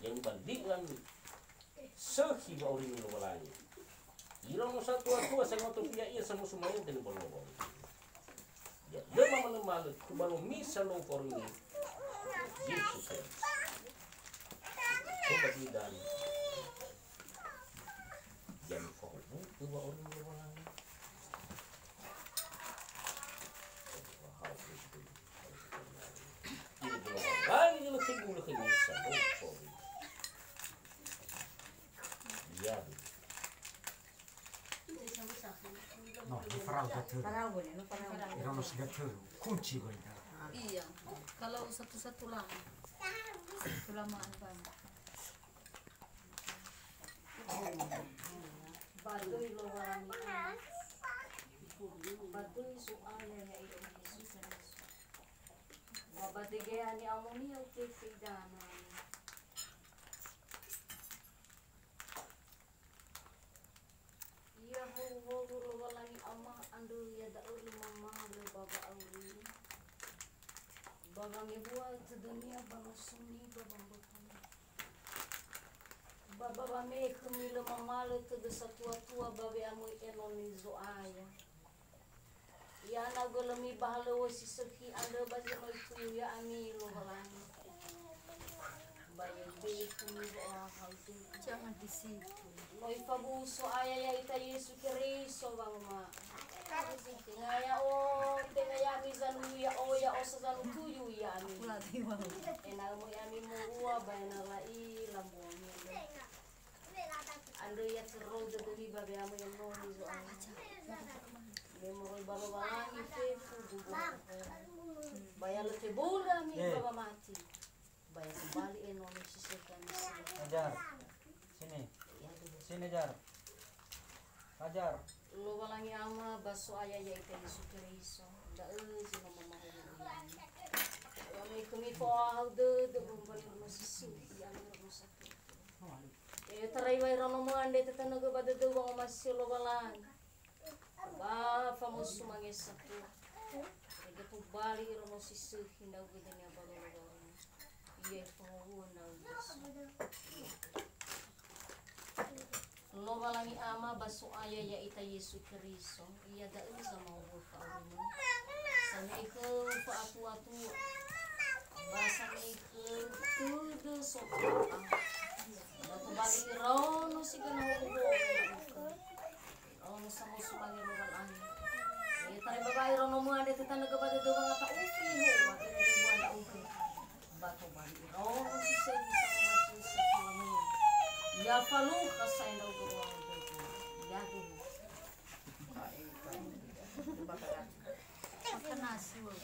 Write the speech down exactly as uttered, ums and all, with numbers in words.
Ya'ia ba li'an sökhi wa'aurimi Lowalangi. Ira no satua-tua sangoto ia ia samusumayante ni ba Lowalangi. Ya lö mamalö-malö, kubalö misa lo formi Yesus Kristus. Coba bidan. Ya mifahuhu'ö wa'aurimi Lowalangi. Lowalangi lö tegulö khömi sa lo formi. Ya. No, nifarao datörö. Farao boleh, no farao. Iraono si datörö. Kunci goita. Iya. Kalau satu-satu lama. Satu lama, Bang. Ba döi Lowalangi. Ba döi Zo'aya ya'ia Yesu Keriso. Ba, ba dege ani amonia ukefe idana. Ia hou-hou Lowalangi Ama andrö, ia da'ö lö mamalö ba wa'auri. Ba wangebua tödönia ba nosoni ba wambotonia. Ba, ba wame'e khömi lö mamalö tödö satua-tua ba we'amöi enoni Zo'aya. Ia na gölömi ba halöŵö si sökhi andrö ba zi no ituyu ya'ami Lowalangi. Ba ya'ia khömi wa'ahau dödö. Jangan di situ. No ifabu'u So'aya ya'ita Yesu Keriso wanguma. Tenga ya'o, tenga ya'ami zanuyu ya'o, ya'o sa zanutuyu ya'ami. Ena'ö möi ami mowua ba ena'ö la'ila mbuami. Andrö ia terou dödömi ba we'amöi enoni Zo'aya. Me moroi ba Lowalangi fefu dudu. Ba ya lö tebulö ami ba wamati. Ba ya tobali enoni si sökhi ami si. Hajar. Sini. Sini, Jar. Hajar. Lowalangi Ama ba So'aya ya'ita Yesu Keriso. Da'ö zi no mamahulu ami. Wa me khömi fo'ahau dödö ba mbali rumah susu. Ya rumah sakit. Etarai wa iraono möi andre tetanögö ba dödöu wangomasi'ö Lowalangi. Ba famosumange satua. Ege tobali iraono si sökhi ndra'ugö dania ba lolo-lolo. Ia ifahuhu'ö ndra'ugö. Lowalangi Ama ba So'aya ya'ita Yesu Keriso. Ia da'ö zama'owö fa'aurimi. Same'e khöu fa'atua-tua. Ba same'e khöu tödö so'aya. Ba tobali iraono si gana hobo'o. Iraono samosumange Lowalangi. Etarai ba iraono möi andre tetanögö ba dödöu wangata'ufi ho wa ira debua ndra'ugö. Ba tobali iraono si sökhi sangomasi'ö satua möi. Ya falukha sa'ae ndra'ugö. Ya duhu. Makan nasi, wah.